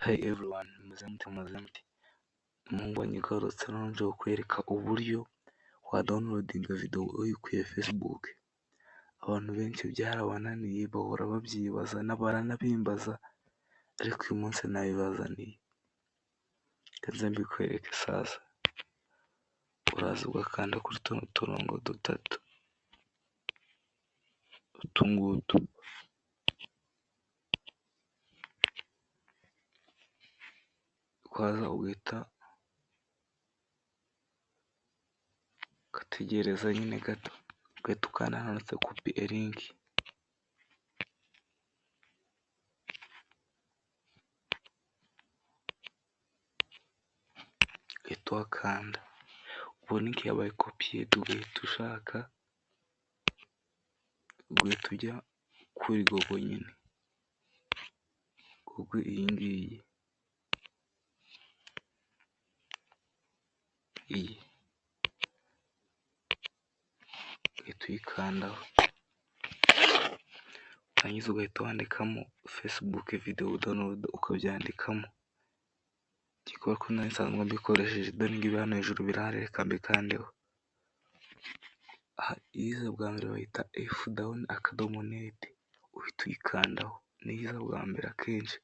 Hey everyone, mumeze mute mumeze mute? Umuhungu wanyu ugarutse noneho nje kukwereka uburyo wadownloadinga video uyikuye Facebook. Abantu benshi byarabananiye bahora babyibaza baranabimbaza, ariko uyu munsi nabibazaniye. Reka nze mbikwereke sasa. Uraza ugakanda kuri tuno turongo dutatu, utu ngutu. Waza ugahita ugategereza nyine gato, ugahita ukanda hano handitse copy a link. Ugahita uhakanda, ubwo link yabaye copied, ugahita ushaka, ugahita ujya kuri Google nyine, Google iyi ngiyi, iyi, ugahita uyikandaho, warangiza ugahita wandikamo Facebook video download ukabyandikamo. Kubera ko nari nsanzwe mbikoresheje dore ngibi hano hejuru birahari reka mbikandeho. Iza bwa mbere bayita fdown.net, uhita uyikandaho, niyo iza bwa mbere akenshi.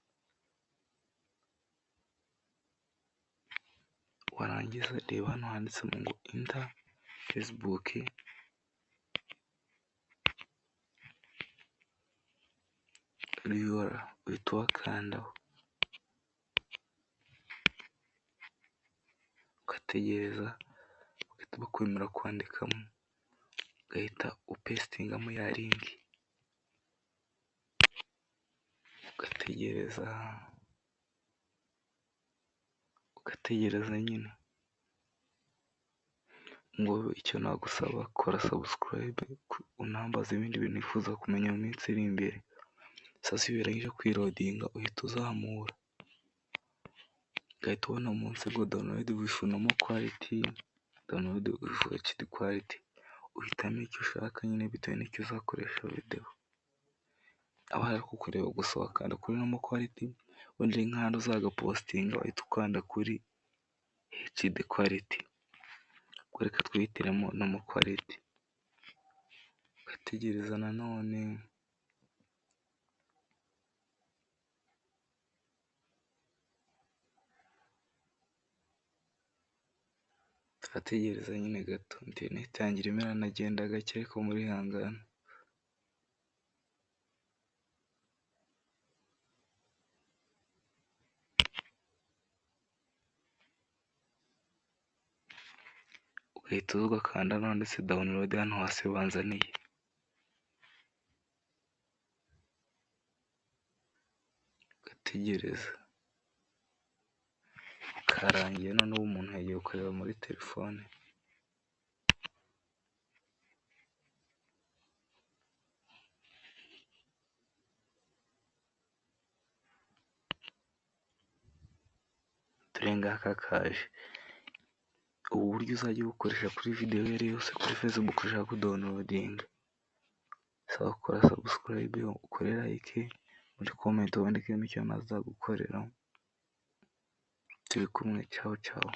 Warangiza reba hano handitse ngo enter Facebook URL, uhita uhakandaho. Ugategereza bagahita bakwemera kwandikamo, ugahita upastingamo ya link, ugategereza, ugategereza nyine. Ngo icyo nagusaba kora subscribe, unambaze ibindi bintu wifuza kumenya mu minsi iri imbere. Sasa iyo birangije kwiloadinga uhita uzamura, ugahita ubona munsi ngo download with normal quality, download with HD quality, uhitamo icyo ushaka nyine bitewe n'icyo uzakoresha video. Aba ari kukureba gusa wakanda kuri normal quality, wenda ari nk'ahantu uzagapostinga uhita ukanda kuri HD quality. Ubwo reka twihitiremo normal quality. Ugategereza nanone. Turategereza nyine gato, interineti yanjye irimo iranagenda gake ariko murihangana. Ugahita uza ugakanda hano handitse download hano hasi banzaniye. Ugategereza. Karangiye noneho umuntu yagiye kureba muri telefone. Dore ngaka kaje. Ubu buryo uzajya ubukoresha kuri video iyo ari yo yose kuri Facebook ushaka kudownloadinga. Bisaba gukora subscribe, ukore like, muri comment wandikemo icyo nazagukorera. Turi kumwe, ciao ciao.